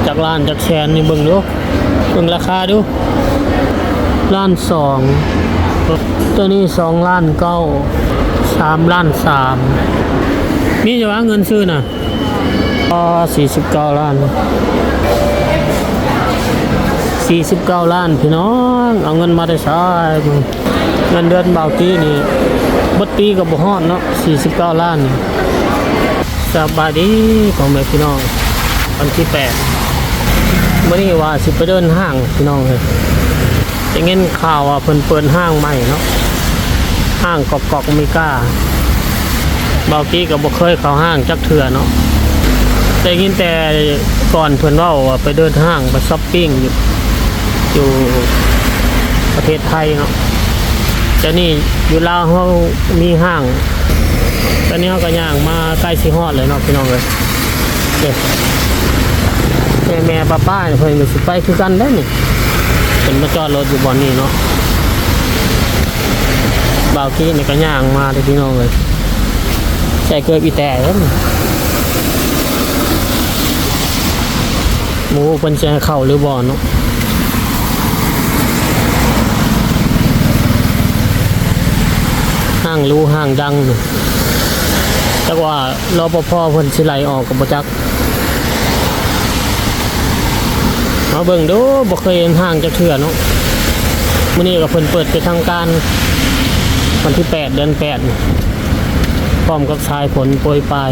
ຈັກລ້ານຈັກແສນນີ້ ເບິ່ງດູ ເບິ່ງລາຄາດູ ລ້ານສອງ ໂຕນີ້ສອງລ້ານເກົ້າ ສາມລ້ານສາມ ມີຢູ່ຫວາເງິນຊື້ນະ? ອໍ ສີ່ສິບເກົ້າລ້ານ ສີ່ສິບເກົ້າລ້ານ ພີ່ນ້ອງ ເອົາເງິນມາແຕ່ໃສ? ເງິນເດືອນບ່າວກີ້ນີ້ ເບິດປີກໍບໍ່ຮອດເນາະ ສີ່ສິບເກົ້າລ້ານນີ້. ສະບາຍດີພໍ່ແມ່ພີ່ນ້ອງ ວັນທີແປດ ມື້ນີ້ວ່າຊິໄປເດີນຫ້າງພີ່ນ້ອງເອີຍ ໄດ້ຍິນຂ່າວວ່າເພິ່ນເປີດຫ້າງໃໝ່ເນາະ ຫ້າງກອກໆ ເມກາ. ບ່າວກີ້ກໍບໍ່ເຄີຍເຂົ້າຫ້າງຈັກເທື່ອເນາະ ໄດ້ຍິນແຕ່ກ່ອນເພິ່ນເວົ້າວ່າໄປເດີນຫ້າງ ໄປຊັອບປິງຢູ່ ຢູ່ປະເທດໄທເນາະ. ດຽວນີ້ຢູ່ລາວເຮົາມີຫ້າງ ຕອນນີ້ເຮົາກໍຍ່າງມາໃກ້ຊິຮອດແລ້ວເນາະ ພີ່ນ້ອງເອີຍ. ນີ້ ແມ່ໆ ປ້າໆ ເພິ່ນກໍຊິໄປຄືກັນເດ້ນີ້ ເພິ່ນມາຈອດລົດຢູ່ບ່ອນນີ້ເນາະ. ບ່າວກີ້ນີ້ກໍຍ່າງມາເດ້ ພີ່ນ້ອງເອີຍ ໃສ່ເກີບອີແຕະເດ້ນີ້. ບໍ່ຮູ້ເພິ່ນຊິໃຫ້ເຂົ້າຫຼືບໍ່ເນາະ. ຫ້າງຫຼູຫ້າງດັງ ຈັກວ່າ ລປພ ເພິ່ນຊິໄລ່ອອກກໍບໍ່ຈັກ. ມາເບິ່ງດູ ບໍ່ເຄີຍເຫັນຫ້າງຈັກເທື່ອເນາະ. ມື້ນີ້ກໍເພິ່ນເປີດເປັນທາງການ ວັນທີແປດ ເດືອນແປດ ພ້ອມກັບສາຍຝົນໂປຍປາຍ.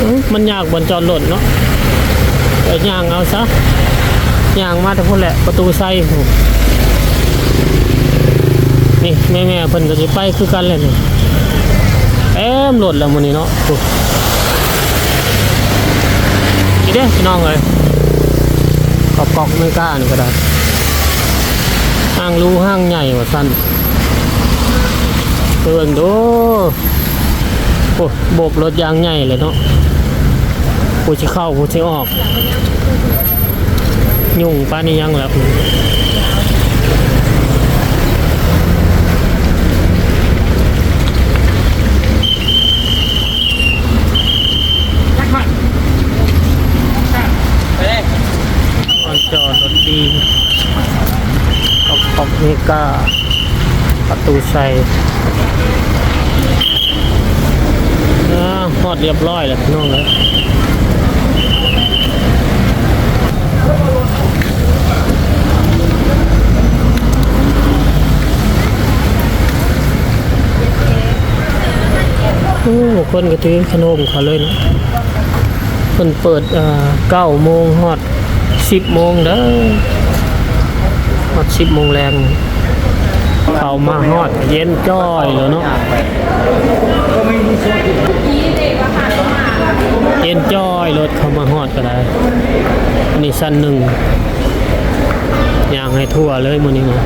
ອື ມັນຍາກບ່ອນຈອດລົດເນາະ ກໍຍ່າງເອົາຊະ ຍ່າງມາແຕ່ພຸ້ນແຫຼະ ປະຕູໄຊພຸ້ນ. ນີ້ແມ່ໆ ເພິ່ນກໍຊິໄປຄືກັນແຫຼະນີ້ ເຕັມລົດແລ້ວມື້ນີ້ເນາະ. ໂອ້ ນີ້ເດ້ພີ່ນ້ອງເອີຍ ກອກໆ ເມການີ້ກໍໄດ້ ຫ້າງຫຼູຫ້າງໃຫຍ່ວ່າຊັ້ນ. ເບິ່ງດູ ໂອ້ ໂບກລົດຢ່າງໃຫຍ່ເລີຍເນາະ ຜູ້ຊິເຂົ້າຜູ້ຊິອອກ ຫຍຸ້ງປານອີ່ຫຍັງແລ້ວ. ຈອດລົດດີ ອອກ ອອກເມກາ ປະຕູໄຊ. ອາ ຮອດລຽບຮ້ອຍແລ້ວພີ່ນ້ອງເອີຍ. ໂອ້ ຄົນກໍຖືຂະໜົມເຂົາເລີຍເນາະ. ເພິ່ນເປີດ ເອີ ເກົ້າໂມງຮອດສິບໂມງເດີ ຮອດສິບໂມງແລງ. ເຂົ້າມາຮອດເຢັນຈ້ອຍແລ້ວເນາະ ເຢັນຈ້ອຍໂລດ ເຂົ້າມາຮອດກໍໄດ້. ອັນນີ້ຊັ້ນໜຶ່ງ ຍ່າງໃຫ້ທົ່ວເລີຍມື້ນີ້ນະ.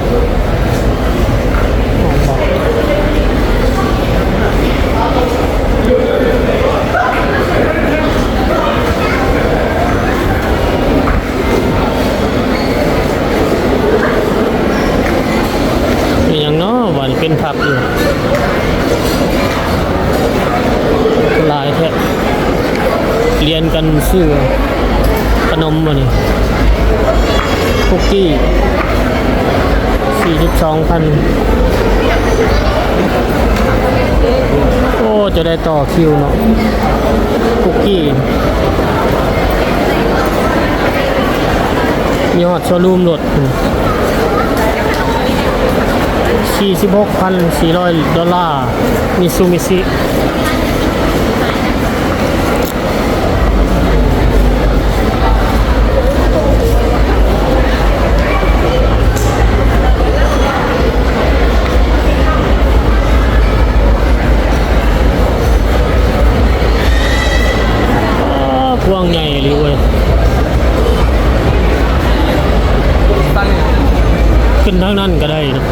ມີຫຍັງເນາະ ບາດນີ້ເປັນຜັກຢູ່ ຫຼາຍແທ້. ລຽນກັນຊື້ຂະໜົມ ບາດນີ້ ຄຸກກີ້ ສີ່ສິບສອງພັນ. ໂອ້ ຈະໄດ້ຕໍ່ຄິວເນາະ ຄຸກກີ້ ມີຮອດໂຊຣູມລົດ. ສີ່ສິບຫົກພັນສີ່ຮ້ອຍໂດລາ ມິຊູບິຊິ. ອ້າ ກວ້າງໃຫຍ່ອີ່ຫຼີເວີຍ. ຂຶ້ນທາງນັ້ນກໍໄດ້ເນາະ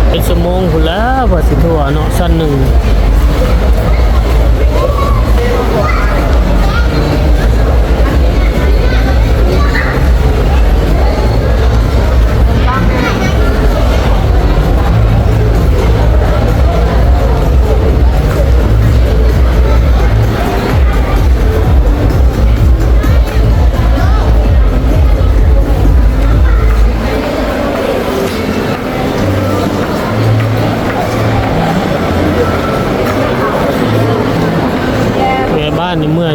ເປັນຊົ່ວໂມງພຸ້ນແຫຼະ ກວ່າຊິທົ່ວເນາະ ຊັ້ນໜຶ່ງ. ເ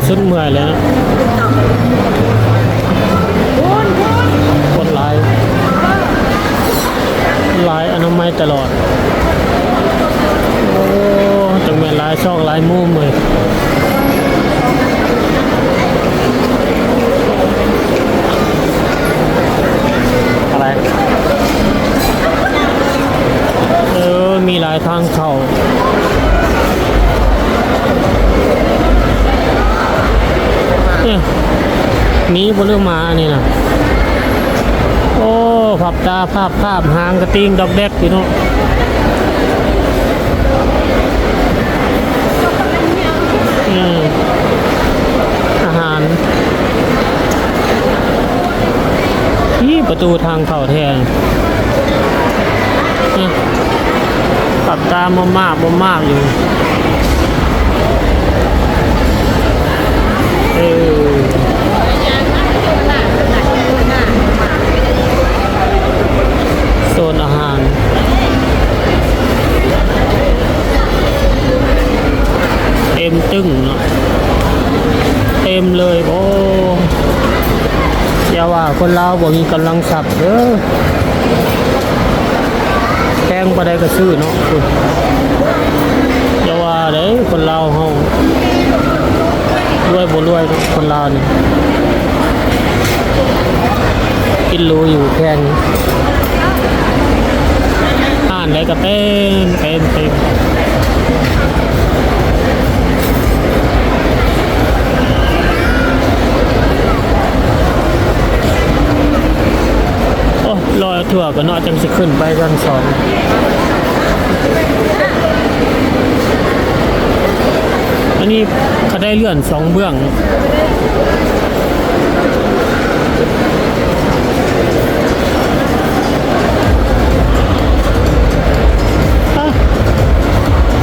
ຈົນເມື່ອຍແລ້ວນະ. ຄົນຫຼາຍ ຫຼາຍອະນາໄມຕະຫຼອດ. ໂອ້ ຈັ່ງແມ່ນຫຼາຍຊອກຫຼາຍມຸມເລີຍ. ອະໄລ? ເອີ ມີຫຼາຍທາງເຂົ້າ. ເອີ ມີບໍ່ ຫຼື ໝານີ້ນະ? ໂອ້ ພັບຕາພາບໆ ຫາງກະຕິງດອກແດກຢູ່ເນາະ. ອືມ ອາຫານ. ອີ່ ປະຕູທາງເຂົ້າແທ້. ອືມ ປັບຕາມາມາບມາບຢູ່. ເອີ ໂຊນອາຫານ ເຕັມຕຶ້ງເນາະ. ເຕັມເລີຍ. ໂອ້ ຢ່າວ່າຄົນລາວບໍ່ມີກຳລັງຊັບເດີ ແພງປານໃດກໍຊື້ເນາະ. ຢ່າວ່າເດ້ ຄົນລາວເຮົາ ລວຍບໍ່ລວຍເນາະ ຄົນລາວນີ້ ກິນຫຼູຢູ່ແພງ. ຮ້ານໃດກໍເຕັມ ເຕັມ ເຕັມ. ໂອ້ ລໍທົ່ວກ່ອນເນາະ ຈັ່ງຊິຂຶ້ນໄປຊັ້ນສອງ. ອັນນີ້ເຂົາໄດ້ເລື່ອນສອງເບື້ອງ.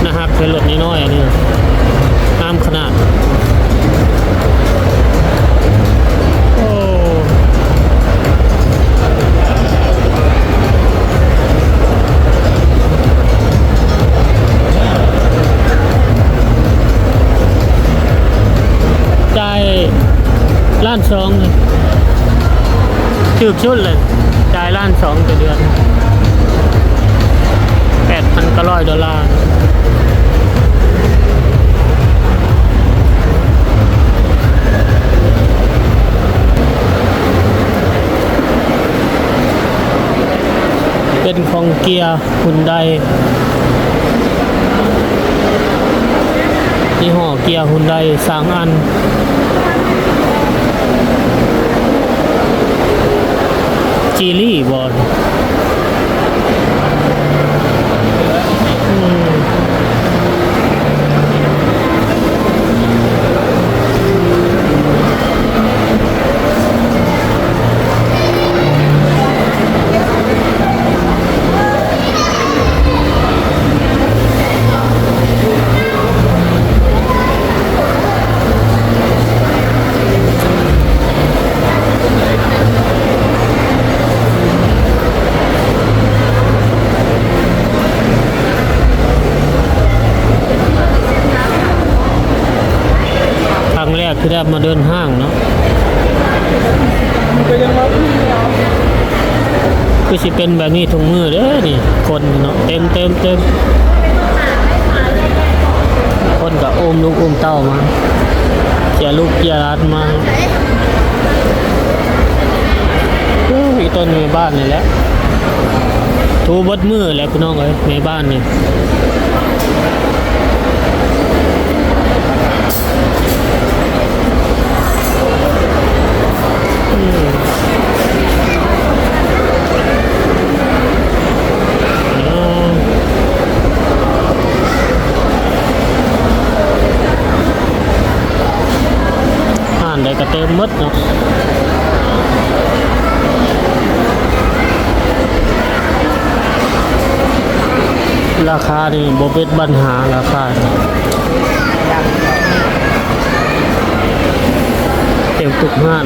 ໜ້າຮັກແທ້ ລົດນ້ອຍໆ ອັນນີ້ ງາມຂະໜາດ. ໂອ້ ຈ່າຍລ້ານສອງ ຖືກສຸດເລີຍ ຈ່າຍລ້ານສອງຕໍ່ເດືອນ ແປດພັນເກົ້າຮ້ອຍໂດລາ. ເປັນຂອງເກຍ ຮຸນໄດ ຍີ່ຫໍ້ເກຍຮຸນໄດ ສາມອັນ. ຈີລີບໍ? ອືມ. ຄັ້ງແລກທີ່ໄດ້ມາເດີນຫ້າງເນາະ ຄືຊິເປັນແບບນີ້ທຸກມື້ເດ້ນີ້ ຄົນເນາະ ເຕັມໆໆ ຄົນກໍອຸ້ມລູກອຸ້ມເຕົ້າມາ ເຈຍລູກເຈຍຫຼານມາ. ໂອ້ຍ ອີ່ຕົນແມ່ບ້ານນີ້ແຫຼະ ຖູເບິດມື້ແຫຼະ ພີ່ນ້ອງເອີຍ ແມ່ບ້ານນີ້. ຮ້ານໃດກໍເຕັມໝົດເນາະ. ລາຄານີ້ບໍ່ເປັນບັນຫາ ລາຄານີ້ເຕັມທຸກຮ້ານ.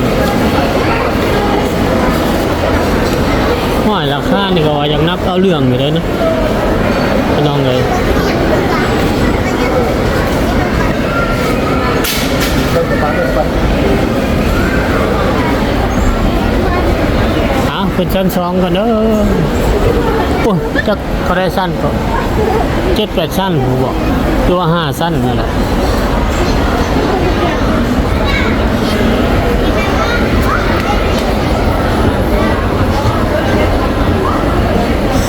ໂອ້ຍ ລາຄານີ້ກໍວ່າຢາກໜັກເອົາເລື່ອງຢູ່ເດ້ນະ ພີ່ນ້ອງເອີຍ. ອ້າວ ຂຶ້ນຊັ້ນສອງກ່ອນເດີ. ໂອ້ຍ ຈັກເທົ່າໃດຊັ້ນເກາະ ເຈັດແປດຊັ້ນບໍ່ ຫຼືວ່າຫ້າຊັ້ນນີ້ແຫຼະ.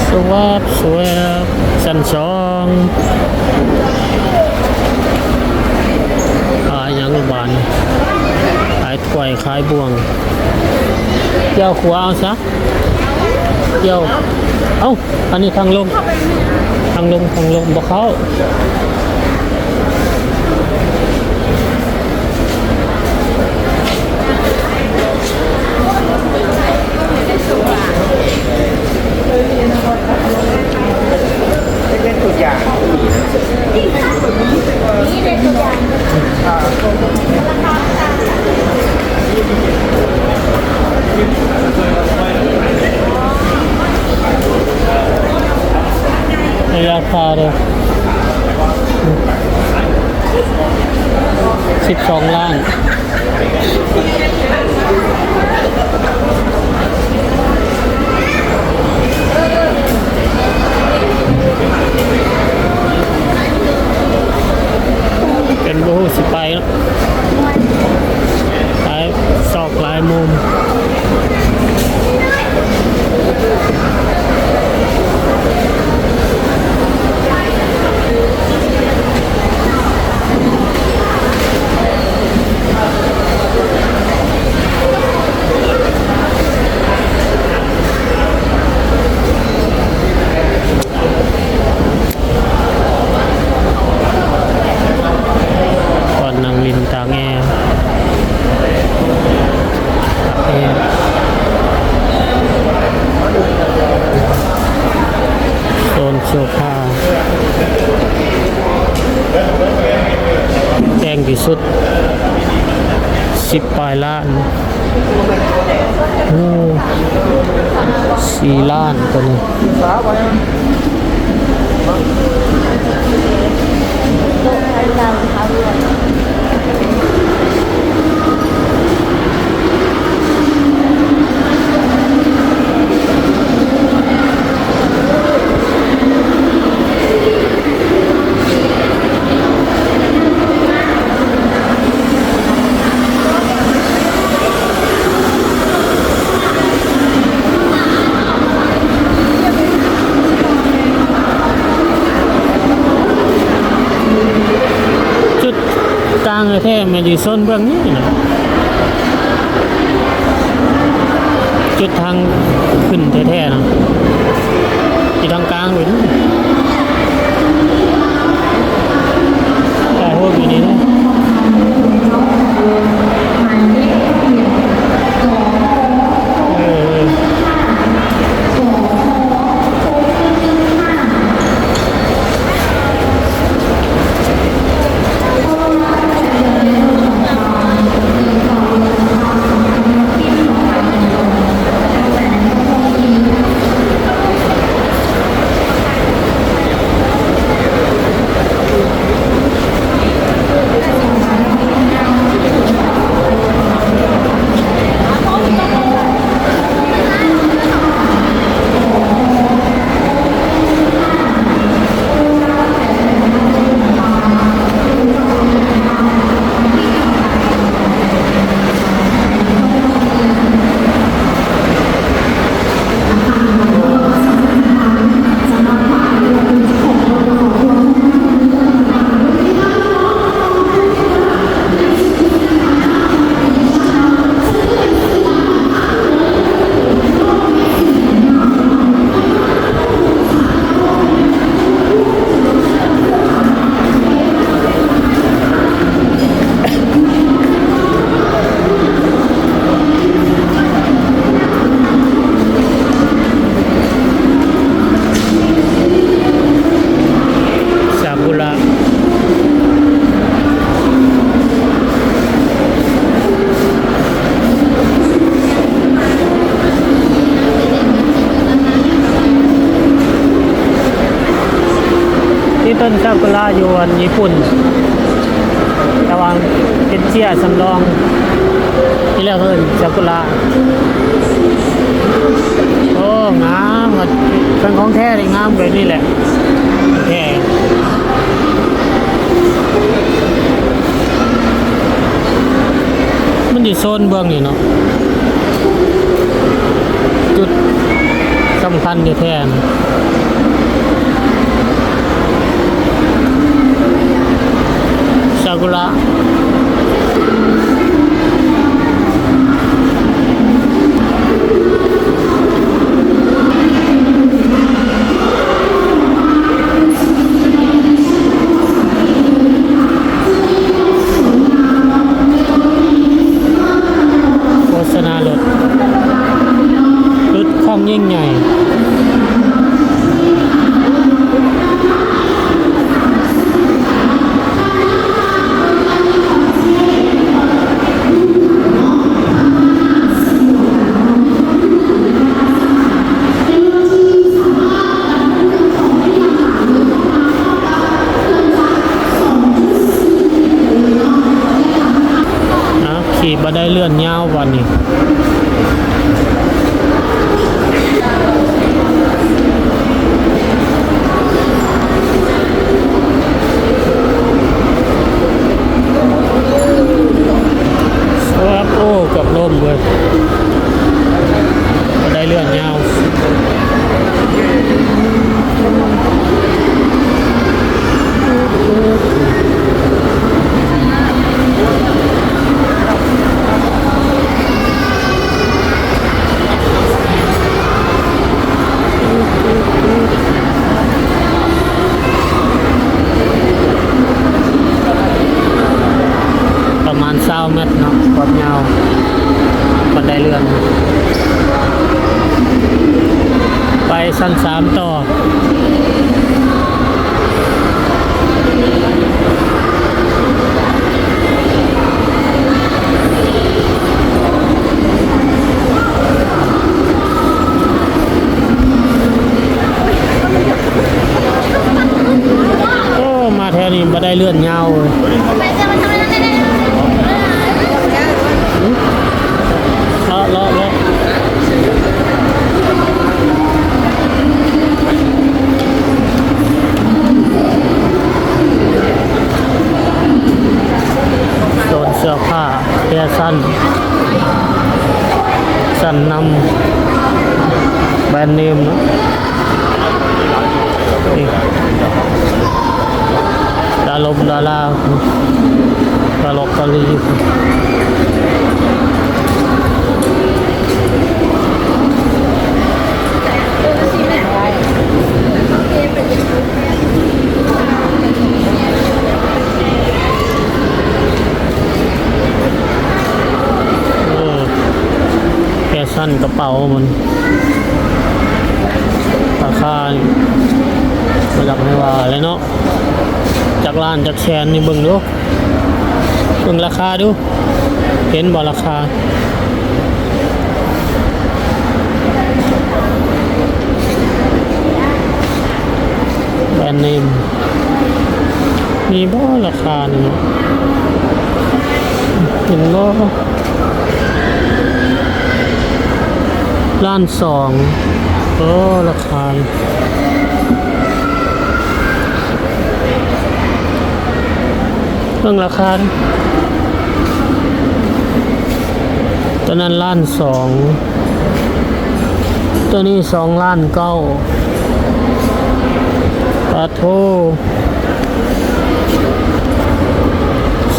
ສະຫວັບ ສະຫວັບ ຊັ້ນສອງ. ຂາຍຫຍັງບາດນີ້? ຂາຍຖ້ວຍ ຂາຍບ່ວງ. ກ່ຽວຂົວເອົາຊະ ກ່ຽວ. ເອົ້າ ອັນນີ້ທາງລົງ ທາງລົງ ທາງລົງ ບໍ່ເຂົ້າ. ເປັນຕົວຢ່າງ ໃນລາຄາເດີ ສິບສອງລ້ານ. ເປັນບໍ່ຮູ້ຊິໄປເນາະ ຫຼາຍຊອກຫຼາຍມຸມ. ບ່ອນນັ່ງຫຼິ້ນຕາກແອ ຕາກແອ ໂຊນໂຊພາ ແພງທີ່ສຸດ ສິບປາຍລ້ານ. ໂອ້ ສີ່ລ້ານໂຕນີ້. ຈຸດກາງແທ້ໆ ແມ່ນຢູ່ໂຊນເບື້ອງນີ້ນະ. ຈຸດທາງຂຶ້ນແທ້ໆນະ ຢູ່ທາງກາງເລີຍ. ຖ່າຍຮູບຢູ່ນີ້ເນາະ. ເອີ. ຊາກຸຣະ ມີຕົ້ນຊາກຸຣະຢູ່ອັນຍີ່ປຸ່ນ ແຕ່ວ່າເປັ ເຊຍສຳລອງ ທີ່ແລ້ວເອີ້ນຊາກຸຣະ. ໂອ້ ງາມ ຄັນຂອງແທ້ນີ້ງາມແບບນີ້ແຫຼະ ແທ້. ມັນຢູ່ໂຊນເບື້ອງນີ້ເນາະ ຈຸດສຳຄັນແທ້ໆ ຊາກຸຣະ. ໂຄສະນາລົດ ລົດຂອງຍິ່ງໃຫຍ່. ອ່າ ຂີ່ບັນໄດເລື່ອນຍາວບາດນີ້. ໂອ້ ເກືອບລົ້ມເວີຍ ບັນໄດເລື່ອນຍາວ. ປະມານຊາວແມັດເນາະ ຄວາມຍາວບັນໄດເລື່ອນ. ໄປຊັ້ນສາມຕໍ່. ໂອ້ ມາແຖວນີ້ບໍ່ໄດ້ເລື່ອນຍາວເວີຍ. ເລາະ ເລາະ ເລາະ ໂຊນເສື້ອຜ້າ ແຟຊັນ ຊັ້ນນຳ ແບຣນເນມເນາະ. ນີ້ ດາລົງດາລາ ຕະຫຼົກກະລີ. ໂອ້ ແຟຊັນກະເປົາມັນ ລາຄານີ້ບໍ່ຢາກໃຫ້ວ່າແຫຼະເນາະ. ຈັກລ້ານຈັກແສນນີ້ ເບິ່ງດູ ເບິ່ງລາຄາດູ ເຫັນບໍ່ລາຄາ? ແບຣນເນມ ມີບໍ່ລາຄານີ້ເນາະ? ເຫັນບໍ່? ລ້ານສອງ. ໂອ້ ລາຄານີ້ ເບິ່ງລາຄານີ້ ໂຕນັ້ນລ້ານສອງ ໂຕນີ້ສອງລ້ານເກົ້າ. ປາໂທ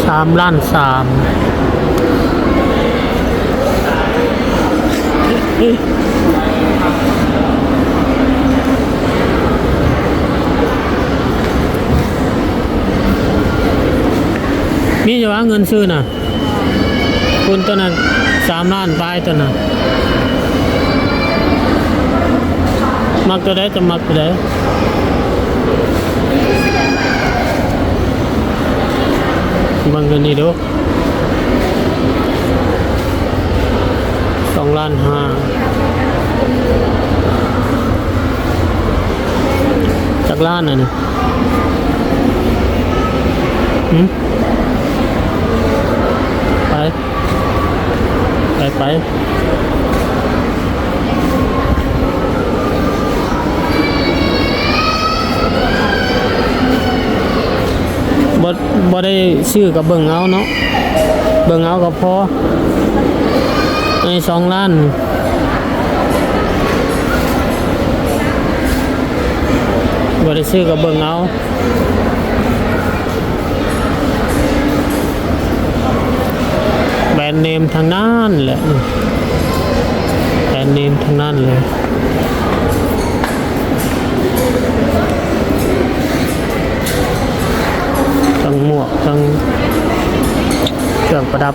ສາມລ້ານສາມ. ມີຢູ່ວ່າເງິນຊື້ນະ? ຄຸນໂຕນັ້ນສາມລ້ານປາຍໂຕນັ້ນ. ມັກໂຕໃດ? ເຈົ້າມັກໂຕໃດ? ເບິ່ງໂຕນີ້ດູ ສອງລ້ານຫ້າ. ຈັກລ້ານອັນນີ້? ຫື? ໄປ ບໍ່ ບໍ່ໄດ້ຊື້ກໍເບິ່ງເອົາເນາະ ເບິ່ງເອົາກໍພໍ ໃນສອງລ້ານ ບໍ່ໄດ້ຊື້ກໍເບິ່ງເອົາ. ແບຣນເນມທັງນັ້ນແຫຼະ ແບຣນເນມທັງນັ້ນເລີຍ ທັງໝວກ ທັງເຄື່ອງປະດັບ.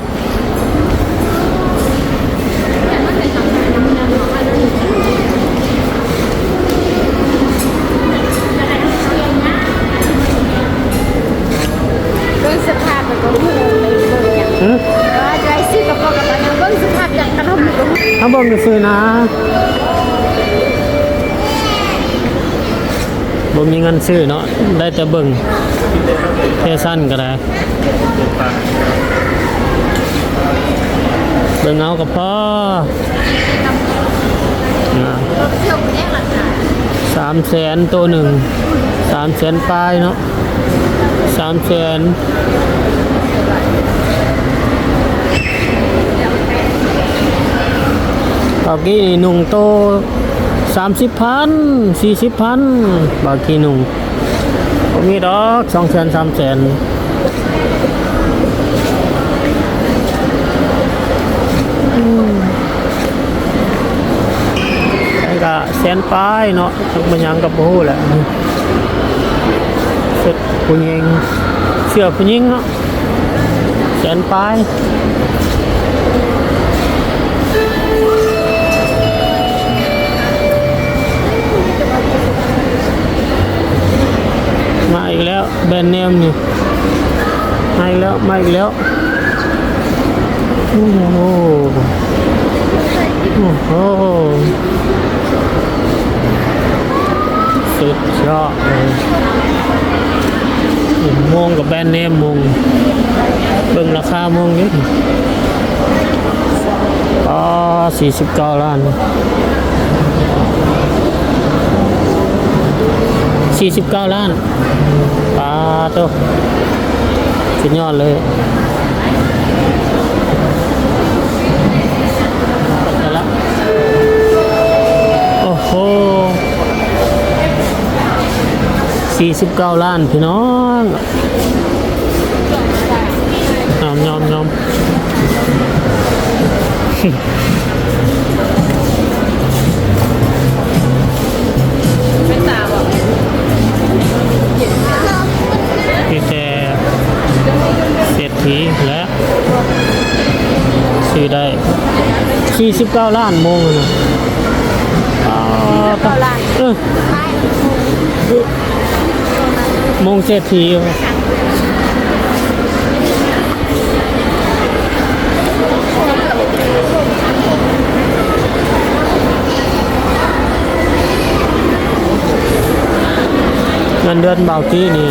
ເບິ່ງສະພາບແລ້ວກໍຮູ້ເລີຍ ເບິ່ງຫຍັງ ຫື? ເອີ ຈະໄດ້ຊື້ກະເປົາກັບອັນນັ້ນ ເບິ່ງສະພາບຈາກກະລຳນີ້ກໍຮູ້ ເຮົາເບິ່ງຊື່ໆນະ. ບໍ່ມີເງິນຊື້ເນາະ ໄດ້ແຕ່ເບິ່ງ ແຟຊັ່ນກໍໄດ້ ເບິ່ງເອົາກໍພໍ. ສາມແສນ ໂຕໜຶ່ງ ສາມແສນປາຍເນາະ ສາມແສນ. ເມື່ອກີ້ນີ້ນຸ່ງໂຕສາມສິບພັນ ສີ່ສິບພັນ ເມື່ອກີ້ນຸ່ງ ບໍ່ມີດອກ ສອງແສນ ສາມແສນ. ອືມ ອັນນີ້ກະແສນປາຍເນາະ ຈັກແມ່ນຫຍັງກໍບໍ່ຮູ້ແຫຼະ. ເສື້ອຜູ້ຍິງ ເສື້ອຜູ້ຍິງເນາະ ແສນປາຍ. ມາອີກແລ້ວ ແບຣນເນມນີ້ ມາອີກແລ້ວ ມາອີກແລ້ວ. ໂອ້ໂຫ ໂອ້ໂຫ ສຸດຍອດເລີຍ. ໂອ້ ໂມງກໍແບຣນເນມ ໂມງ ເບິ່ງລາຄາໂມງນີ້ ອໍ ສີ່ສິບເກົ້າລ້ານ ສີ່ສິບເກົ້າລ້ານ. ປາໂຕ ສຸດຍອດເລີຍ. ໂອ້ໂຫ ສີ່ສິບເກົ້າລ້ານ ພີ່ນ້ອງ. ຍອມ ຍອມ ຍອມ. ມີແຕ່ເສດຖີແຫຼະ ຊື້ໄດ້ ສີ່ສິບເກົ້າລ້ານໂມງນະ. ອໍ ສີ່ສິບເກົ້າລ້ານ ເອີ ໂມງເສດຖີ. ເງິນເດືອນບ່າວກີ້ນີ້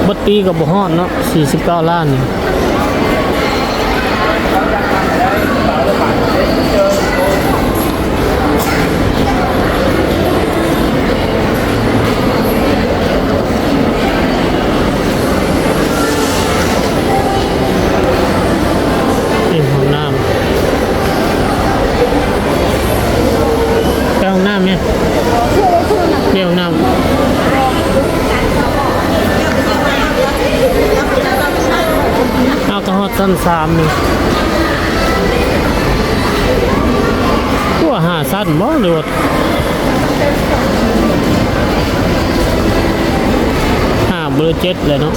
ເບິດປີກໍບໍ່ຮອດເນາະ ສີ່ສິບເກົ້າລ້ານນີ້. ນີ້ຫ້ອງນ້ຳ ໄປຫ້ອງນ້ຳແມະ ໄປຫ້ອງນ້ຳ. ເອົາ ກໍຮອດຊັ້ນສາມນີ້ ຄືວ່າຫ້າຊັ້ນບໍ່ ຫຼືວ່າ ຫ້າ ເບີເຈັດແຫຼະເນາະ.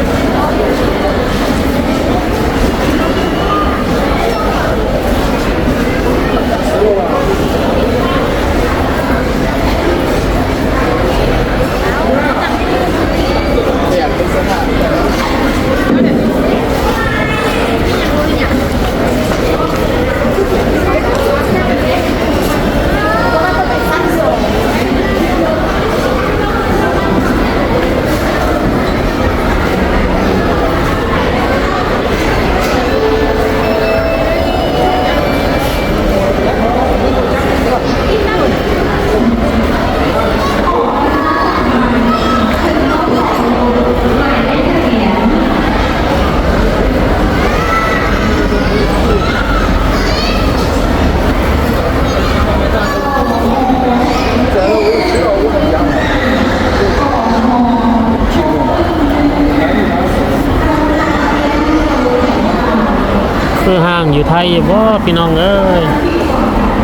ໂ ຢູ່ໄທຢູ່ບໍ່ພີ່ນ້ອງເອີຍ?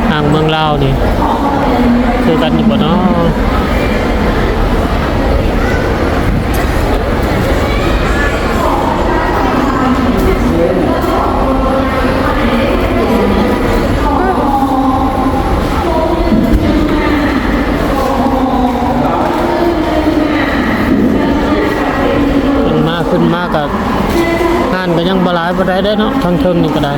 ທາງເມືອງລາວນີ້ຄືກັນຢູ່ບໍ່ເນາະ? ຂຶ້ນມາ ຂຶ້ນມາກໍ ຮ້ານກໍຍັງບໍ່ຫຼາຍປານໃດເດ້ເນາະ ທາງເທິງນີ້ກໍໄດ້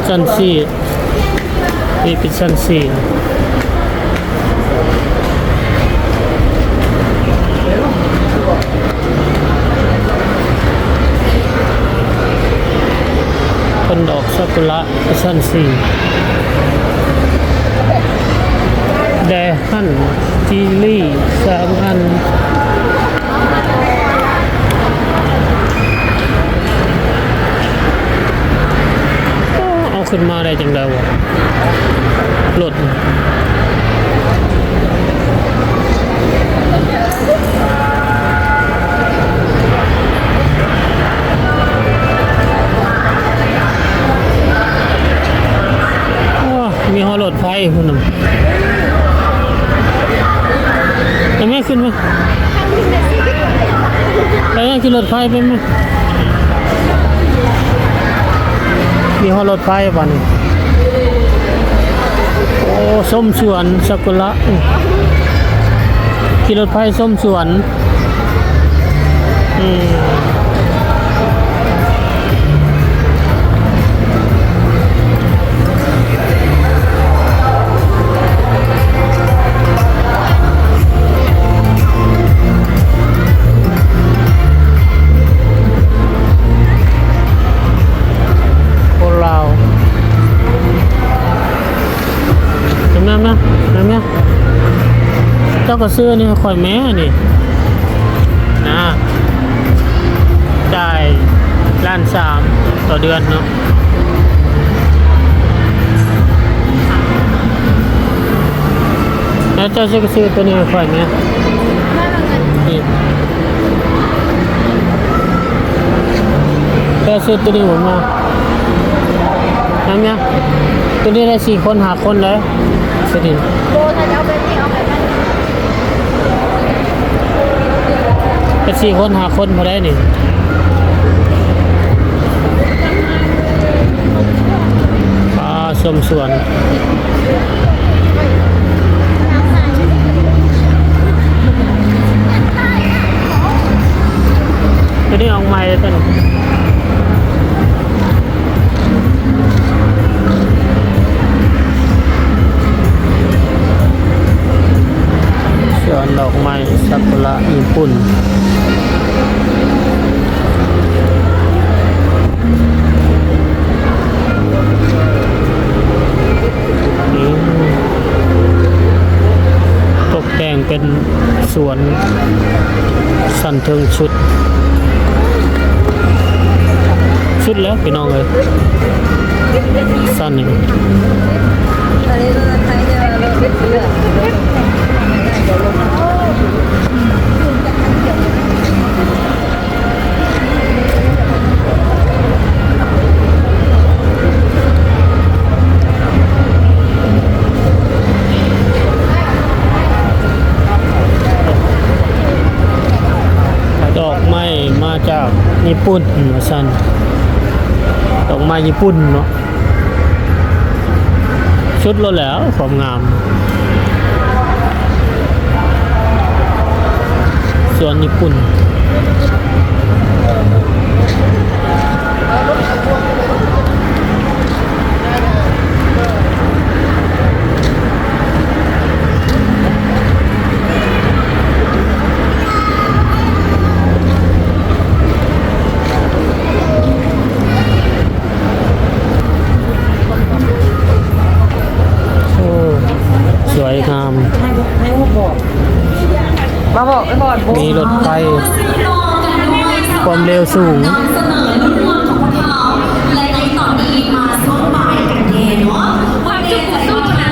ຊັ້ນສີ່ ນີ້ເປັນຊັ້ນສີ່. ເພິ່ນດອກຊາກຸລະຊັ້ນສີ່ ແດຮັນ ຈີລີ ສາມອັນ. ເອົາຂຶ້ນມາໄດ້ຈັ່ງໃດວະ ລົດ ໂອ້ ມີຮອດລົດໄຟພຸ້ນນະ ໄປແມ່ ຂຶ້ນມາ ໄປແມ່ ຂີ່ລົດໄຟໄປແມ່. ມີຮອດລົດໄຟບາດນີ້ ໂອ້ ຊົມສວນຊາກຸລະ ອື ຂີ່ລົດໄຟຊົມສວນ ອື. ຄົນລາວ ມາ ມາ ມາ ມາ ເຈົ້າກໍຊື້ອັນນີ້ໃຫ້ຂ້ອຍແມ້ນີ້ ນະ ຈ່າຍລ້ານສາມຕໍ່ເດືອນເນາະ. ແລ້ວເຈົ້າຊິຊື້ໂຕນີ້ໃຫ້ຂ້ອຍແມ້ ນີ້ ເຈົ້າຊື້ໂຕນີ້ໃຫ້ຂ້ອຍແມ້ ນຳຫຍັງ ໂຕນີ້ໄດ້ສີ່ຄົນຫ້າຄົນເດ້ ໂຕນີ້ ໂອ້ ຖ້າຈະເອົາແບບນີ້ ເອົາແບບນັ້ນ ເປັນສີ່ຄົນຫ້າຄົນພໍໄດ້ນີ້ ອ່າ ຊົມສວນ ໂຕນີ້ອອກໃໝ່ເລີຍ ໂຕນີ້ ສວນດອກໄມ້ຊາກຸຣະຍີ່ປຸ່ນ ນີ້ ຕົກແຕ່ງເປັນ ສວນຊັ້ນເທິງສຸດ ສຸດແລ້ວພີ່ນ້ອງເອີຍ ຊັ້ນນີ້ ດອກໄມ້ມາຈາກຍີ່ປຸ່ນວ່າຊັ້ນ ດອກໄມ້ຍີ່ປຸ່ນເນາະ ສຸດໂລດແລ້ວຄວາມງາມ ສວນຍີ່ປຸ່ນ. ໂອ້ ສວຍງາມ ໃຫ້ ໃຫ້ບອກ ມາບອກ ໄປບອກ ມີລົດໄຟຄວາມເລັວສູງ ແລະ ໃນຕອນນີ້ມາຊ່ວງບ່າຍກັນແດ່ເນາະ ຄວາມຈຸກຂອງຕູ້ນັ້ນ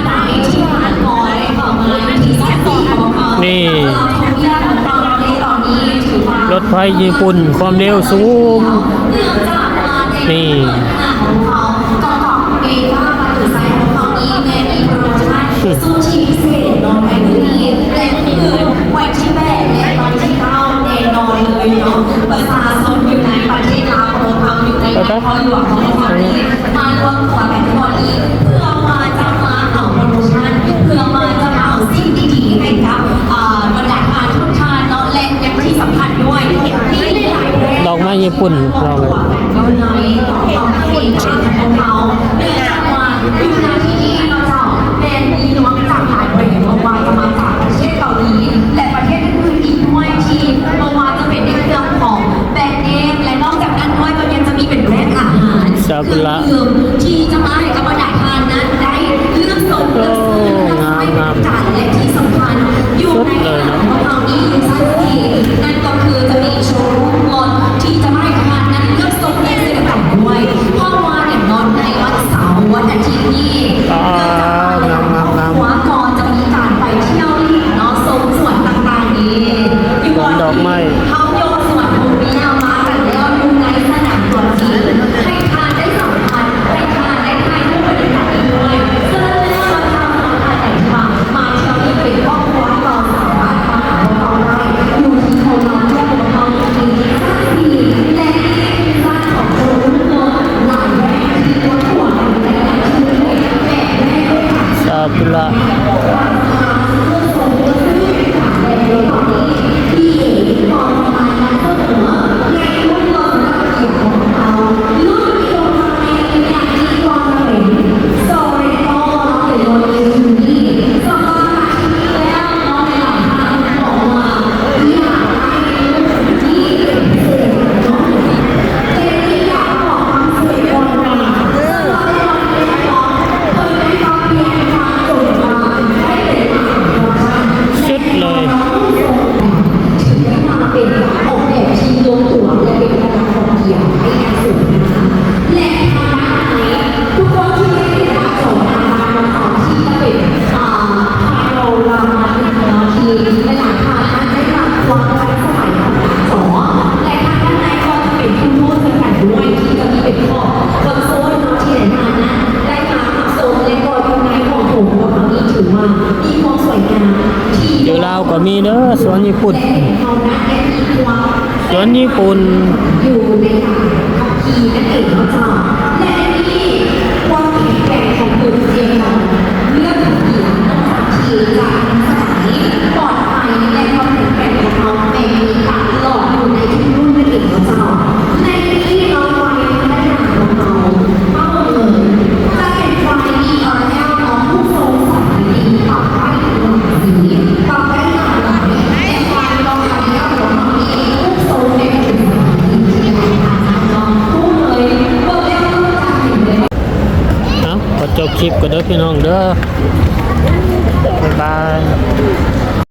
ນີ້ ລົດໄຟຍີ່ປຸ່ນຄວາມເລັວສູງ ນີ້ ມາລວມຕົວກັນທີ່ນີ້ ເພື່ອວ່າຈະມາເອົາໂປຣໂມຊັນ ເພື່ອວ່າຈະມາເອົາສິ່ງດີໆໃຫ້ກັບ ເອີ ບັນດາທ່ານທຸກທ່ານເນາະ ແລະ ຍັງທີ່ສຳຄັນດ້ວຍ ມີຫຼາຍໆແບຣນ ດອກໄມ້ຍີ່ປຸ່ນ ເຮົາ ເປັນລະ ທີ່ຈະມາໃຫ້ກັບບັນດາທ່ານນັ້ນໄດ້ເລືອກຊົມເລືອກຊື້ ເລືອກໃຊ້ບໍລິການ ແລະ ທີ່ສຳຄັນ ຢູ່ໃນງານຂອງເຮົານີ້ຢູ່ຊັ້ນສີ່ ນັ້ນກໍຄືຈະມີໂຊຣູມລົດທີ່ຈະມາໃຫ້ທ່ານນັ້ນເລືອກຊົມໄດ້ເຊັ່ນດຽວກັນດ້ວຍ ເພາະວ່າຢ່າງນ້ອຍໃນວັນເສົາ ວັນອາທິດນີ້ ເນື່ອງຈາກວ່າ ງາມໆໆ ຄອບຄົວກໍຈະມີການໄປທ່ຽວຫຼິ້ນເນາະ ຊົມສວນຕ່າງໆນີ້ ຢູ່ ສວນດອກໄມ້ ເຮົາຍົກສວນພວກນີ້ມາກັນແລ້ວຢູ່ໃນສະໜາມຕົວຈິງ ໃຫ້ທ່ານໄດ້ສຳຜັດ ໃຫ້ທ່ານໄດ້ຖ່າຍຮູບບັນຍາກາດອີກດ້ວຍ. ສະນັ້ນແລ້ວ ຖ້າທ່ານໃດທີ່ວ່າມາທ່ຽວນີ້ເປັນຄອບຄົວ ກໍສາມາດມາຫາພວກເຮົາໄດ້ ຢູ່ທີ່ໂຄລານ ແລະ ມີຊັ້ນສີ່ ແລະ ມີຊັ້ນຂອງໂຊຣູມລົດຫຼາຍແບຣນທີ່ລົດຕົວະກັນໄດ້ທີ່ແບບແລກເລີຍ. ສາທຸລະ ສຸດເລີຍ ຖືໄດ້ວ່າເປັນການອອກແບບທີ່ລົງຕົວ ແລະ ເປັນການອອກແບບທີ່ສວຍງາມ ແລະ ທາງດ້ານໃນ ທຸກຄົນທີ່ໄດ້ເຫັນໜ້າຈໍໜ້າຈາຂອງເຮົາທີ່ເປັນ ອ່າ ພາໂນຣາມາເນາະ ທີ່ຫຼາຍໆທ່ານນັ້ນໄດ້ຮັບຄວາມທັນສະໄໝຂອງໜ້າຈໍ ແລະ ທາງດ້ານໃນກໍຈະເປັນບລູທູດເຊັ່ນກັນດ້ວຍ ທີ່ຈະມີເປັນຂອບຄອນໂຊນເນາະ ທີ່ຫຼາຍໆທ່ານນັ້ນໄດ້ມາຮັບຊົມ ແລະ ກໍຢູ່ໃນຫ້ອງໂຖງຂອງເຮົານີ້ ຖືວ່າມີຄວາມສວຍງາມທີ່ ຢູ່ລາວກໍມີເດີ ສວນຍີ່ປຸ່ນ ສວນຍີ່ປຸ່ນ ຢູ່ໃນການຂັບຂີ່ນັ້ນເອງເນາະເຈົ້າ ແລະ ນີ້ຄວາມແຂງແກ່ນຂອງຕົນເອງເນາະ